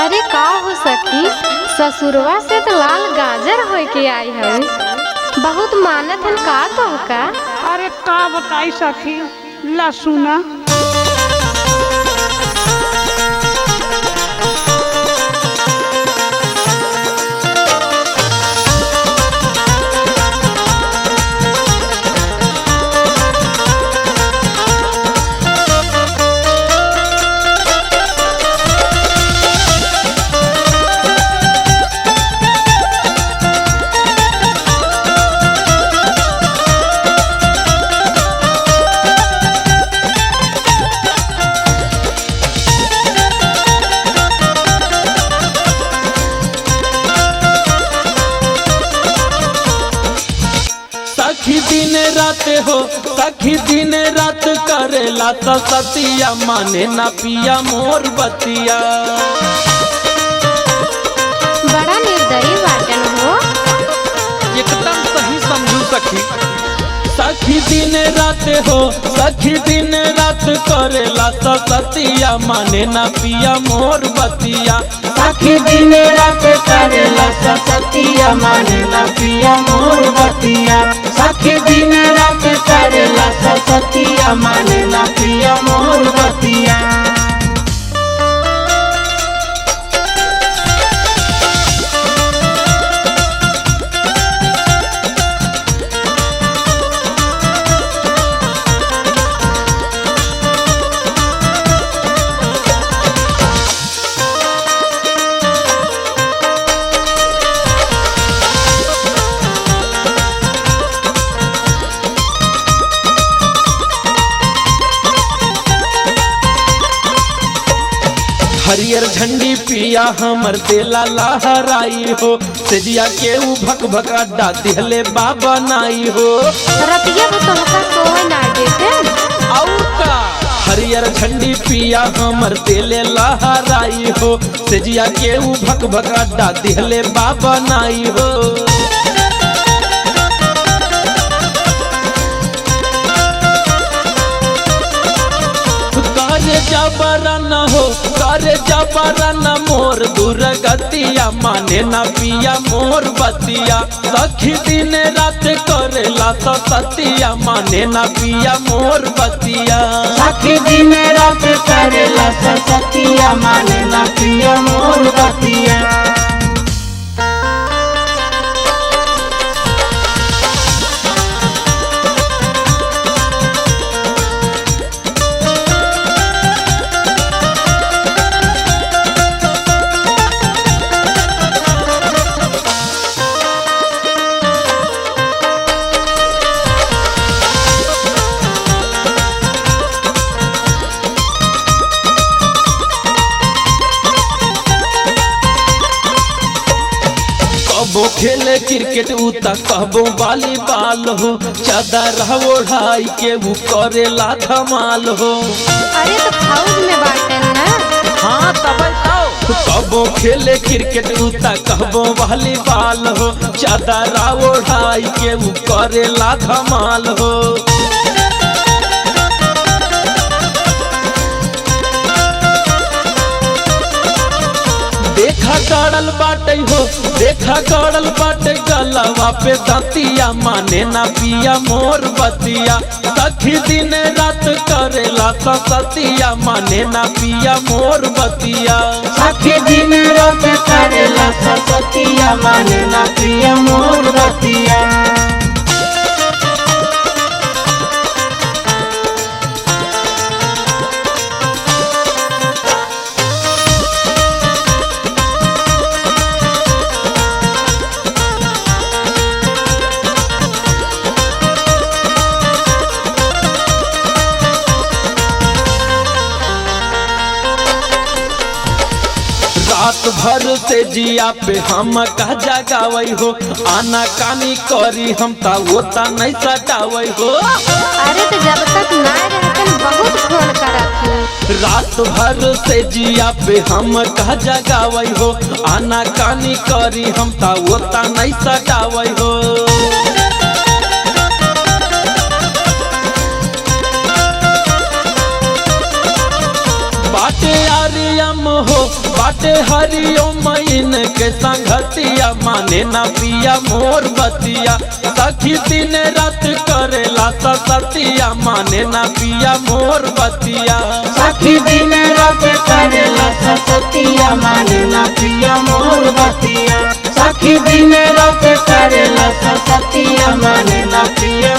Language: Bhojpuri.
अरे का हो सखी, ससुरवा से तो लाल गाजर होए के आई हवे। बहुत मानत हन का तोहका? अरे का बताई सखी, ला सुना। सखी दिन रात हो, सखी दिन रात करेला त सतिया, माने ना पिया मोर बतिया। बड़ा निर्दयी बाटन हो। एकदम सही समझू सखी। सखी दिन रात हो, सखी दिन रात करेला त सतिया, माने ना पिया मोर बतिया। सखी दिन रात करेला सतिया, माने ना पिया मोर बतिया। सखी दिन रात करेला सतिया, माने ना पिया मोर बतिया। हरियर झंडी पिया हमर देला लहराई हो, सेजिया के उ भक भक अड्डा दिहले बाबा नाई हो। रतिया भी तोहका सोए ना देते? और का हरियर झंडी पिया हमर देले लहराई हो, सेजिया के उ भक भक अड्डा दिहले बाबा नाई हो। करे जबरा न हो, करे जबरा न मोर दुर्गतिया, माने ना पिया मोर बतिया। सखी दिन रात करेला त सतिया, माने ना पिया मोर बतिया। सखी दिन रात करेला सतिया, माने ना पिया मोर बतिया। कबो खेले क्रिकेट उ त कहबो वॉलीबॉल हो, चादर ओढ़ाई के उ करेला धमाल हो। अरे तो फौज में बाटन ना। हाँ तब तो कबो खेले क्रिकेट उ त कहबो वॉलीबॉल हो, चादर ओढ़ाई के उ करेला धमाल हो। देखा गड़ल बाटे हो, देखा गड़ल बाटे गलवा पे दतिया, माने ना पिया मोर बतिया। सखी दिन रात करेला त सतिया, माने ना पिया मोर बतिया। सखी दिन रात करेला सतिया, माने ना पिया मोर बतिया। रात भर से जिया पे हम कह जगावई हो, आना कानी करी हम ता वो ता नहीं सटावई हो। अरे तो जब तक ना रहतन बहुत फोन करत। रात भर से जिया पे हम कह जगावई हो, आना कानी करी हम ता वो ता नहीं सटावई हो। बाटे आरियम हो, बाटे हरिओम इन के संगतिया माने ना पिया मोर बतिया। सखी दिन रात करेला सतिया माने ना पिया मोर बतिया। सखी दिन रात करेला ससतिया माने ना पिया मोर बतिया। सखी दिन रात करेला ससतिया माने ना पिया।